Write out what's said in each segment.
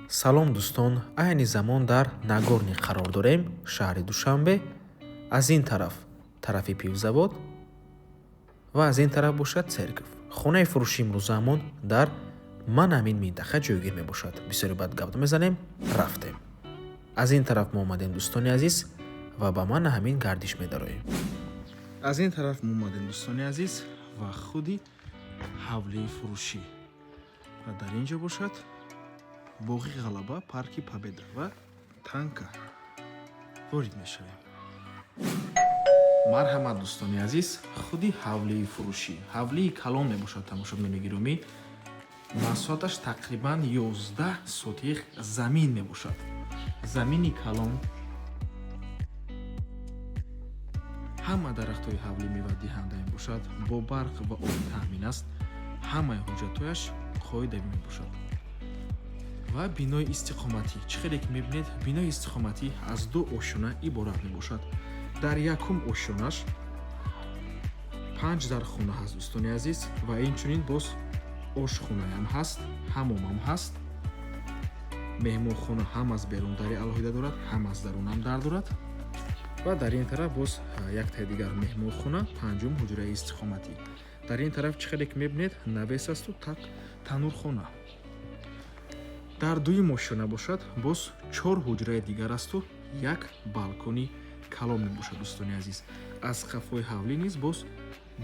Салом, дӯстон. Айни замон дар Нагорный қарор дорем, шаҳри Душанбе. Аз ин тараф тарафи пивзавод ва аз ин тараф бошад церков. Хонаи фурӯши имрӯзаамон дар ман ҳамин минтақа ҷойгир мебошад. Бисёре баъд гап мезанем, рафтем. Аз ин тараф мо омадем, дӯстони азиз, ва ба ман ҳамин гардиш медароем. Аз ин тараф мо омадем, дӯстони азиз, ва худи ҳавлии фурӯшӣ. Ва дар ин ҷо бошад боғи Ғалаба, парки Победа ва танка. Ворид мешавем. Марҳамат, дӯстони азиз, худи ҳавлии фурӯшӣ. Ҳавлии калон мебошад, тамошобинони гиромӣ. Масоҳаташ тақрибан 11 сотих замин мебошад. Замини калон. Ҳама дарахтҳои ҳавлӣ мевадиҳанда мебошад, бо барқ ва об таъмин аст. Ҳамаи ҳуҷҷатҳояш қоидавӣ мебошад. Ва бинои истиқоматӣ. Чӣ хеле ки мебинед, бинои истиқоматӣ аз ду ошёна иборат мебошад. Дар якум ошёнаш 5 дархона ҳаст, дӯстони азиз, ва инчунин боз ошхонаям ҳаст, ҳамомам ҳаст. Меҳмонхона ҳам аз берун дари алоҳида дорад, ҳам аз дарунам дар дорад. Ва дар ин тараф боз яктаи дигар меҳмонхона, панҷум ҳуҷраи истиқоматӣ. Дар ин тараф чӣ хеле ки мебинед, навес асту так танурхона. Дар дуюм ошёна бошад, боз 4 ҳуҷраи дигар асту як балкони калон мебошад, дӯстони азиз. Аз қафои ҳавлӣ низ боз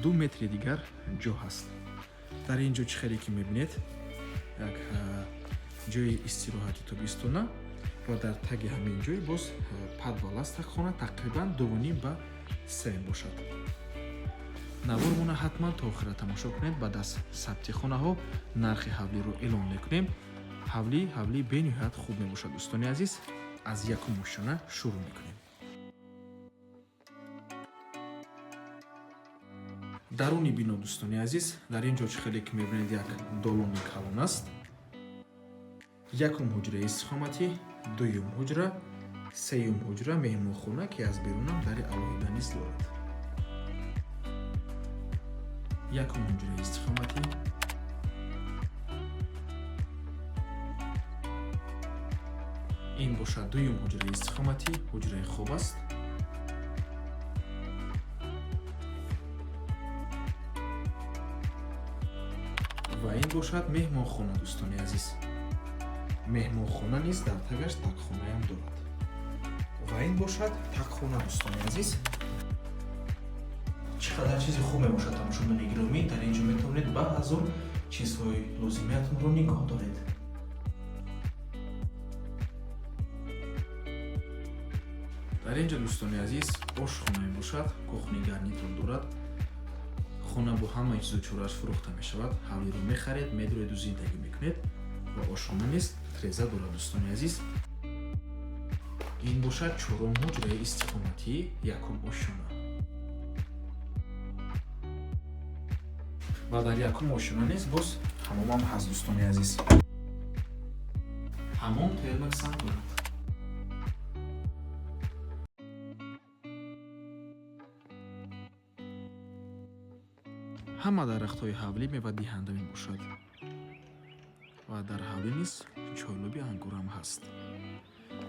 2 метри дигар ҷо ҳаст. Дар ин ҷо чӣ хеле ки мебинед, як ҷои истироҳати тобистона ва дар таги ҳамин ҷой боз подвал аст, тагхона тақрибан дувним ба се бошад. Навормона ҳатман то охира тамошо кунед. Баъд аз сабти хонаҳо нархи ҳавлиро эълон мекунем. Ҳавлӣ ҳавлӣ бениҳоят хуб мебошад, дӯстони азиз. Аз якум ошёна шурӯъ мекунем. Даруни бино, дӯстони азиз, дар ин ҷо чӣ хеле ки мебинед, як долони калон аст. Якум ҳуҷраи истиқоматӣ, дуюм ҳуҷра, сеюм ҳуҷра, меҳмонхона, ки аз берунам дари алоҳида низ дорад. Якум ҳуҷраи истиқоматӣ, ин бошад дуюм ҳуҷраи истиқоматӣ, ҳуҷраи хоб аст. Ва ин бошад меҳмонхона, дӯстони азиз. Меҳмонхона низ дар тагаш тагхонаям дорад. Ва ин бошад тагхона, дӯстони азиз. Чӣ қадар чизи хуб мебошад, тамошобинони гиромӣ. Дар ин ҷо метавонед ба ҳазор чизҳои лозимиятонро нигоҳ доред. Дар ин ҷо, дӯстони азиз, ошхона мебошад, кухни гарнитур дорад. Хона бо ҳамаи чизу чорааш фурӯхта мешавад. Ҳавлиро мехаред, медуреду зиндагӣ мекунед. Ва ошхона низ треза дорад, дӯстони азиз. Ин бошад чорум ҳуҷраи истиқоматии якум ошёна. Ва дар якум ошёна низ боз ҳамомам ҳаст, дӯстони азиз. Ҳамом термоксан дорад. Ҳама дарахтҳои ҳавлӣ мевадиҳанда мебошад. Ва дар ҳавлӣ низ чойлуби ангурам ҳаст.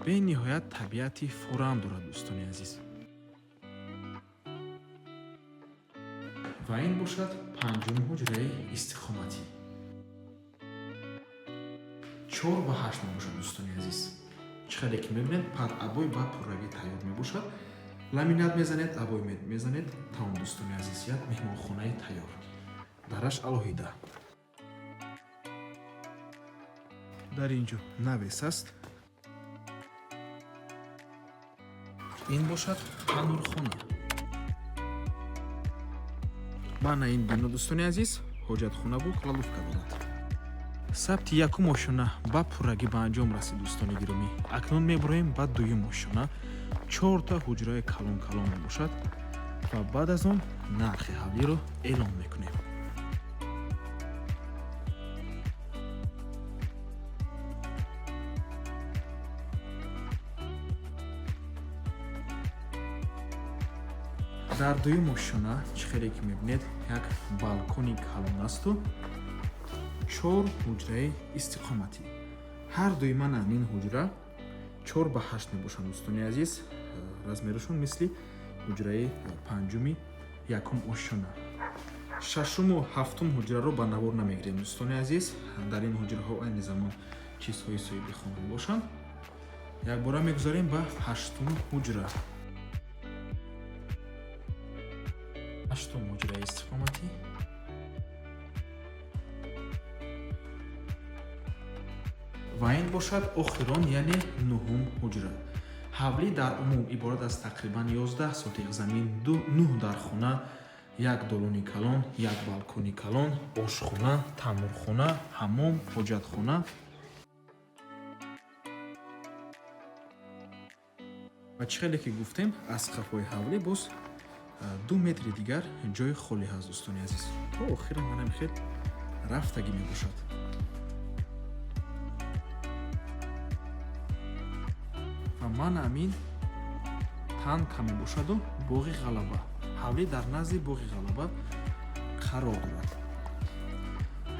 Бениҳоят табиати фурам дорад, дӯстони азиз. Ва ин бошад панҷум ҳуҷраи истиқоматӣ. 4 ба 8 мебошад, дӯстони азиз. Чӣ хеле ки мебинед, пад обой ба пуррагӣ тайёр мебошад. Ламинат мезанед, обой мезанед, тамом, дӯстони азиз, як меҳмонхонаи тайёр. Дараш алоҳида. Дар ин ҷо навес аст. Ин бошад танурхона. Мана ин бино, дӯстони азиз, ҳоҷатхонаву кладовка дорад. Сабти якум ошёна ба пуррагӣ ба анҷом расид, дӯстони гиромӣ. Акнун мебуроем ба дуюм ошёна. 4 ҳуҷраи калон калон мебошад ва баъд аз он нархи ҳавлиро эълон мекунем. Дар дуюм ошёна чӣ хеле ки мебинед, як балкони калон асту 4 ҳуҷраи истиқоматӣ. Ҳар дуи мана ин ҳуҷра 4 ба 8 мебошанд, дӯстони азиз. Размерашон мисли ҳуҷраи панҷуми якум ошёна. Шашуму ҳафтум ҳуҷраро ба навор намегирем, дӯстони азиз. Дар ин ҳуҷраҳо айни замон чизҳои соҳиби хона мебошанд. Якбора мегузарем ба ҳаштум ҳуҷра. Ҳаштум ҳуҷраи истиқоматӣ. Ва ин бошад охирон, яъне нуҳум ҳуҷра. Ҳавлӣ дар умум иборат аз тақрибан 11 сотиқ замин, 9 дархона, як долони калон, як балкони калон, ошхона, таннурхона, ҳаммом, ҳоҷатхона ва чӣ хеле ки гуфтем, аз қафои ҳавлӣ боз 2 метри дигар ҷои холӣ ҳаст, дӯстони азиз. То охира манам хел рафтагӣ мебошад. Ва ман амин танка мебошаду боғи ғалаба. Ҳавлӣ дар назди боғи ғалаба қарор дорад.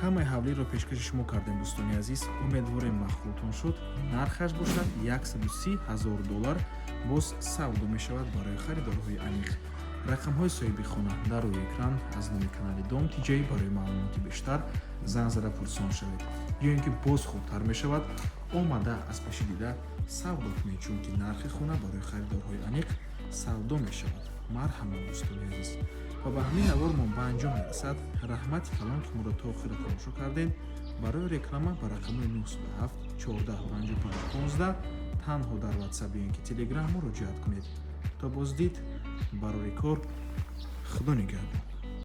Ҳамаи ҳавлиро пешкаши шумо кардем, дӯстони азиз. Умедворем, махлутон шуд. Нархаш бошад 130 000 доллар, боз савдо мешавад барои харидорҳои аниқ. Рақамҳои соҳиби хона дар рӯи экран. Аз номи канали Дом Тиҷай барои маълумоти бештар занг зада пурсон шавед. Ё ин ки боз хубтар мешавад, омада аз пеши дида савдо кунед, чунки нархи хона барои харидорҳои аниқ савдо мешавад. Марҳамат, дӯстони азиз. Ва ба ҳамин навор мо ба анҷом мерасад. Раҳмати калон, ки моро то охира тамошо кардед. Барои реклама ба рақамҳои 907 14 55 15 танҳо дар WhatsApp ё ин ки Telegram муроҷиат кунед. То боздид, барори кор, Худо нигаҳбон.